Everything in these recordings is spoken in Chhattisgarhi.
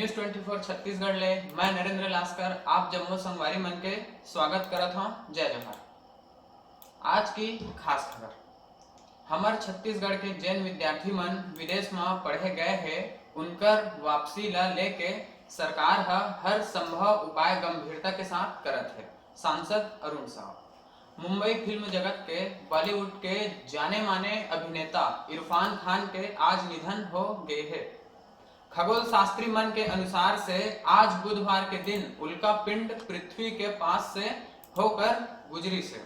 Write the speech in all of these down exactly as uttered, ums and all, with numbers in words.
न्यूज़ ट्वेंटी फ़ोर छत्तीसगढ़ ले मैं नरेंद्र लास्कर आप जम्मो संगवारी मन के स्वागत करत हौं। जय जोहार। आज की खास खबर। हमर छत्तीसगढ़ के जेन विद्यार्थी मन विदेश म पढ़े गए हे, उनकर वापसी ला लेके सरकार ह हर संभव उपाय गंभीरता के साथ करत हे, सांसद अरुण साव। मुंबई फिल्म जगत के, बॉलीवुड के जाने माने अभिनेता इरफान खान के आज निधन हो गए हे। खगोल शास्त्री मन के अनुसार से आज बुधवार के दिन उल्का पिंड पृथ्वी के पास से होकर गुजरी से।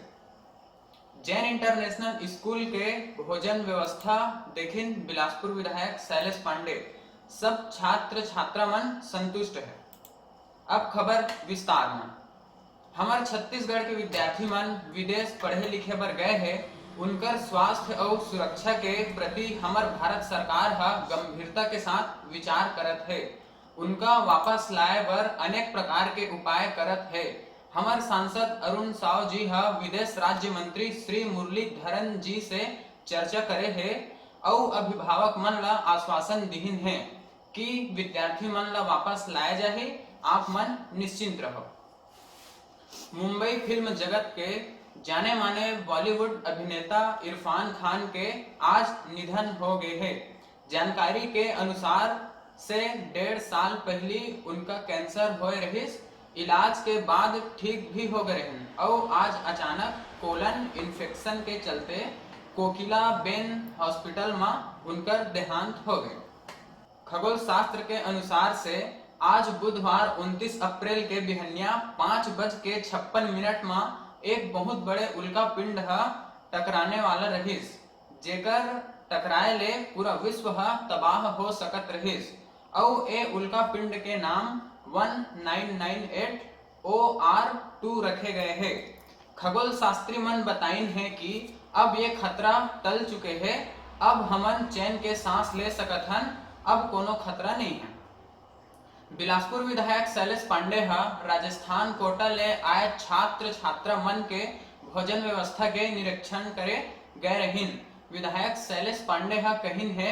जैन इंटरनेशनल स्कूल के भोजन व्यवस्था देखिन बिलासपुर विधायक शैलेश पांडे, सब छात्र छात्रा मन संतुष्ट है। अब खबर विस्तार में। हमर छत्तीसगढ़ के विद्यार्थी मन विदेश पढ़े लिखे बर गए हे, उनकर स्वास्थ्य अउ सुरक्षा के प्रति हमर भारत सरकार ह गंभीरता के साथ विचार करत हे। उनका वापस लाए बर अनेक प्रकार के उपाय करत हे। हमर सांसद अरुण साव जी ह विदेश राज्य मंत्री श्री मुरलीधरन जी से चर्चा करे हे अउ अभिभावक मन ला आश्वासन दिहिन हे कि विद्यार्थी मन ला वापस लाए जाही, आप मन निश्चिंत रहो। मुंबई फिल्म जगत के जाने माने बॉलीवुड अभिनेता इरफान खान के आज निधन हो गए हे। जानकारी के अनुसार से डेढ़ साल पहली उनका कैंसर होए रहिस। इलाज के बाद ठीक भी हो गए रहिन अउ आज अचानक कोलन इन्फेक्शन के चलते कोकिला बेन हॉस्पिटल म उनकर देहांत हो गए। खगोल शास्त्र के अनुसार से आज बुधवार उनतीस अप्रैल के बिहनिया पाँच बज के छप्पन मिनट म एक बहुत बड़े उल्का पिंड ह टकराने वाला रहिस, जेकर टकराए ले पूरा विश्व ह तबाह हो सकत रहिस। अउ ए उल्का पिंड के नाम वन nine nine eight O R to रखे गए हे। खगोल शास्त्री मन बताइन हे कि अब ये खतरा टल चुके हे, अब हमन चैन के सांस ले सकत हन, अब कोनो खतरा नहीं है। बिलासपुर विधायक शैलेश पांडे ह राजस्थान कोटा ले आए छात्र छात्रा मन के भोजन व्यवस्था के निरीक्षण करे गए रहिन। विधायक शैलेश पांडे ह कहिन हे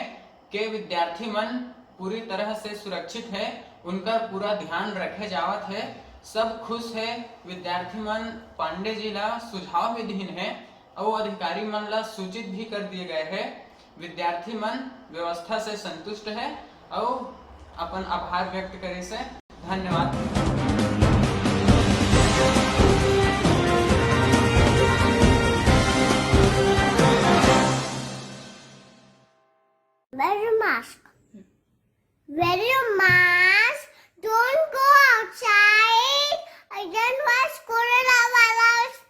के विद्यार्थी मन पूरी तरह से सुरक्षित हे, उनकर पूरा ध्यान रखे जावत हे, सब खुश हे। विद्यार्थी मन पांडे जी ला सुझाव भी दिहिन हे अउ अधिकारी मन ला सूचित भी कर दिए गए हे। विद्यार्थी मन व्यवस्था से संतुष्ट हे अउ अपन आभार व्यक्त करे से धन्यवाद। Wear your mask. Wear your mask. Don't go outside. Otherwise, coronavirus